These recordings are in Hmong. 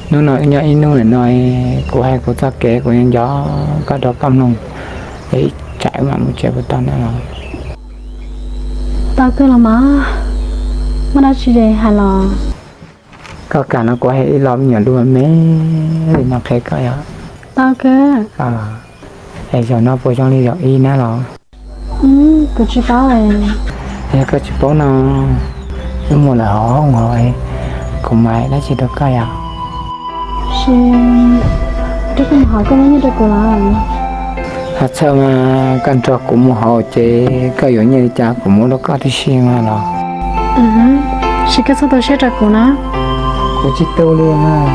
Hnub no nyob ib hnub nim no, kuv hais kuv txoj kev kuv nco koj rau koj mloog, es ib tsam mam mus tsev puas tau na los? Tau kawg los mas, muaj dab tsi es hais los? Koj kam no kuv hais ib lo me nyuam dua me li no qhia koj yom. Tau kawg. Es zaum no puas zoo li zaum ib na los? Kuv tsis paub. Yog koj tsis paub no, wb mus lawm hauv hoob hauv, kuv mam dab tsi rau koj yom. Tab koj mus hauv koj muab nyiaj rau kuv los? Ho txhawj mas, koj nrog kuv mus hauv ces koj yuav nyiaj li cas kuv muab rau koj tib si mas los. Tab sis koj txhob tu siab rau kuv na. Kuv tsis tu li mas.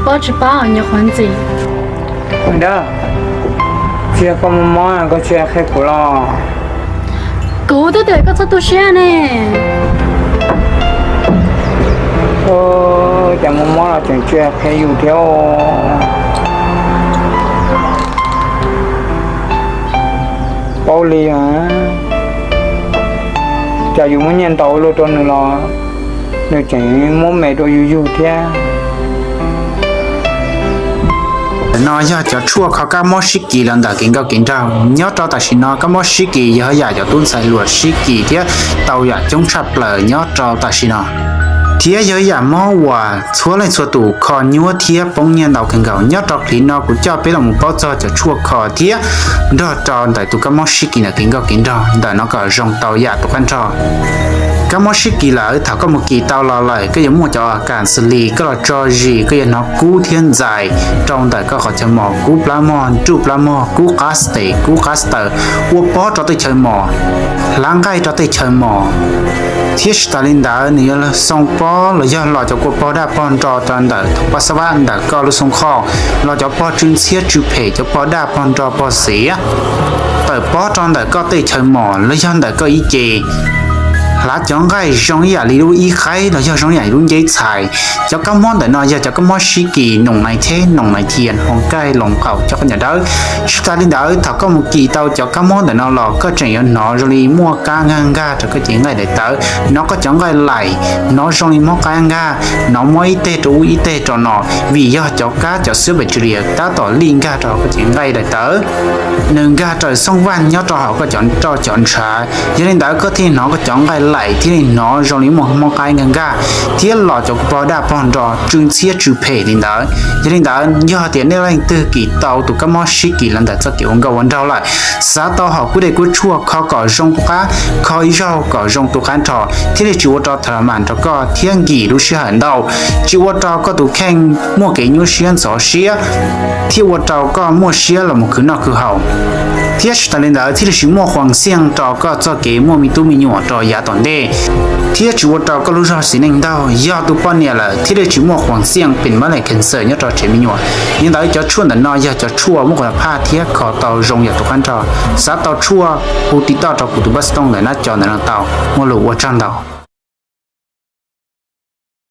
Paub tsis paub nyuam qhuav ntxim. Dab, tsis yog koj muaj mob koj tsis qhia kuv los? Kuv twb tias koj txhob tu siab ne. Cas muaj mob los tseem tsis qhia yus thiab. Paub li, cas yus muab nyiaj ntau ua luaj rau nws los nws tseem muab me rau yus yug thiab. No yog cov tshuaj kho kab mob sib kis los ntawm kev nkauj kev nraug. Nyob rau tam sim no kab mob sib kis yog yam cov tub ntxhais hluas sib kis thiab tau yam coob tshaj plaws nyob rau tam sim no, thiab yog yam mob uas txhua leej txhua tus kho nyuaj thiab poob nyiaj ntau kawg nkaus. Nyob rau clip no kuv coj peb los mus paub txog cov tshuaj kho thiab nrog rau ntawm tus kab mob sib kis ntawm kev nkauj kev nraug ntawm no kom zoo tau yam tus qab nrho. Kab mob sib kis lawm, thaum koj mus kis tau los lawm koj yuav muaj cov kas xws li koj los tso zis, koj yuav hnov kub thiab ntxais rau ntawm koj qhov chaw mos, kub plab mog, nruj plab mog, kub qab tes, kub qab taw, ua pob rau tej chaw mos, hlav nqaij rau tej chaw mos, thiab tsis tas li ntawd nws yuav xoo pob los yog los cov kua pog daj pog nro rau ntawm thaum paj xab vaj ntawm koj lub xoo qhoj, los cov pog tsw ntxhiab tsw phem, cov pog daj pog nro pog xiav tawm pob rau ntawm koj tej chaw mos los yog ntawm koj ib ce, hlav cov nqaij zoo ib yam li lub ib qaib los yog zoo ib yam li lub nceb txhais. Cov kab mob ntawm no yog cov kab mob sib kis noom nais theb noom nais thias, hoo nqaij loos qaum cov qhov nyuam dawb. Tsis tas li ntawd thaum koj mus kis tau cov kab mob ntawm no los koj tseem yuav hnov zoo li muaj kab nkag nkag rau koj cev nqaij daim tawv, hnov koj cov nqaij laim, hnov zoo li mob qab nkag, hnov mob ib teg rau ub ib teg rau no, vim yog cov kab cov xwb pem tsw lias tab tom lij nkag rau koj cev nqaij daim tawv. Nws nkag raws xooj vaj nyob rau hauv koj cov roj cov ntshav, yog li ntawd koj thiaj hnov koj cov nqaij laim thiaj li hnov zoo li muaj mob qab nkag nkag, thiab los cov pog daj pog nro tsw ntxhiab tsw phem li ntawd. Yog li ntawd yog tias nej leej twg kis tau tus kab mob sib kis los ntawm txoj kev ua nkauj ua nraug lawm, xav tau hom kub dej kub tshuaj kho kom zoo tus qab, kho ib zaug kom zoo tus qab nrho, thiaj li tsis ua rau tha la mas rau koj thiab nkim lub sij hawm ntau, tsis ua rau koj tus kheej muaj kev nyuaj siab ntxhov siab, thiab ua rau koj muaj siab los mus khwv noj khwv haus. Thiab tsis tas li ntawd thiaj li tsis muaj khuas xiaj rau koj txoj kev muaj me tub me nyuam rau yav tom ntej, thiab tsis ua rau koj lub zog xiv neej ntaug, yog tus poj niam lawm thiaj li tsis muaj khuas xiaj pem mab lem khees xawm nyob rau tsev me nyuam. Yog li ntawd cov tshuaj ntawm no yog cov tshuaj muaj kuv phaj thiab kho tau zoo yam tus qab nrho. Xav tau tshuaj hu tiv toj rau kuv tus npawb xov tooj ntawm nab co ntawm no tau. Muaj lus ua tsaug ntau.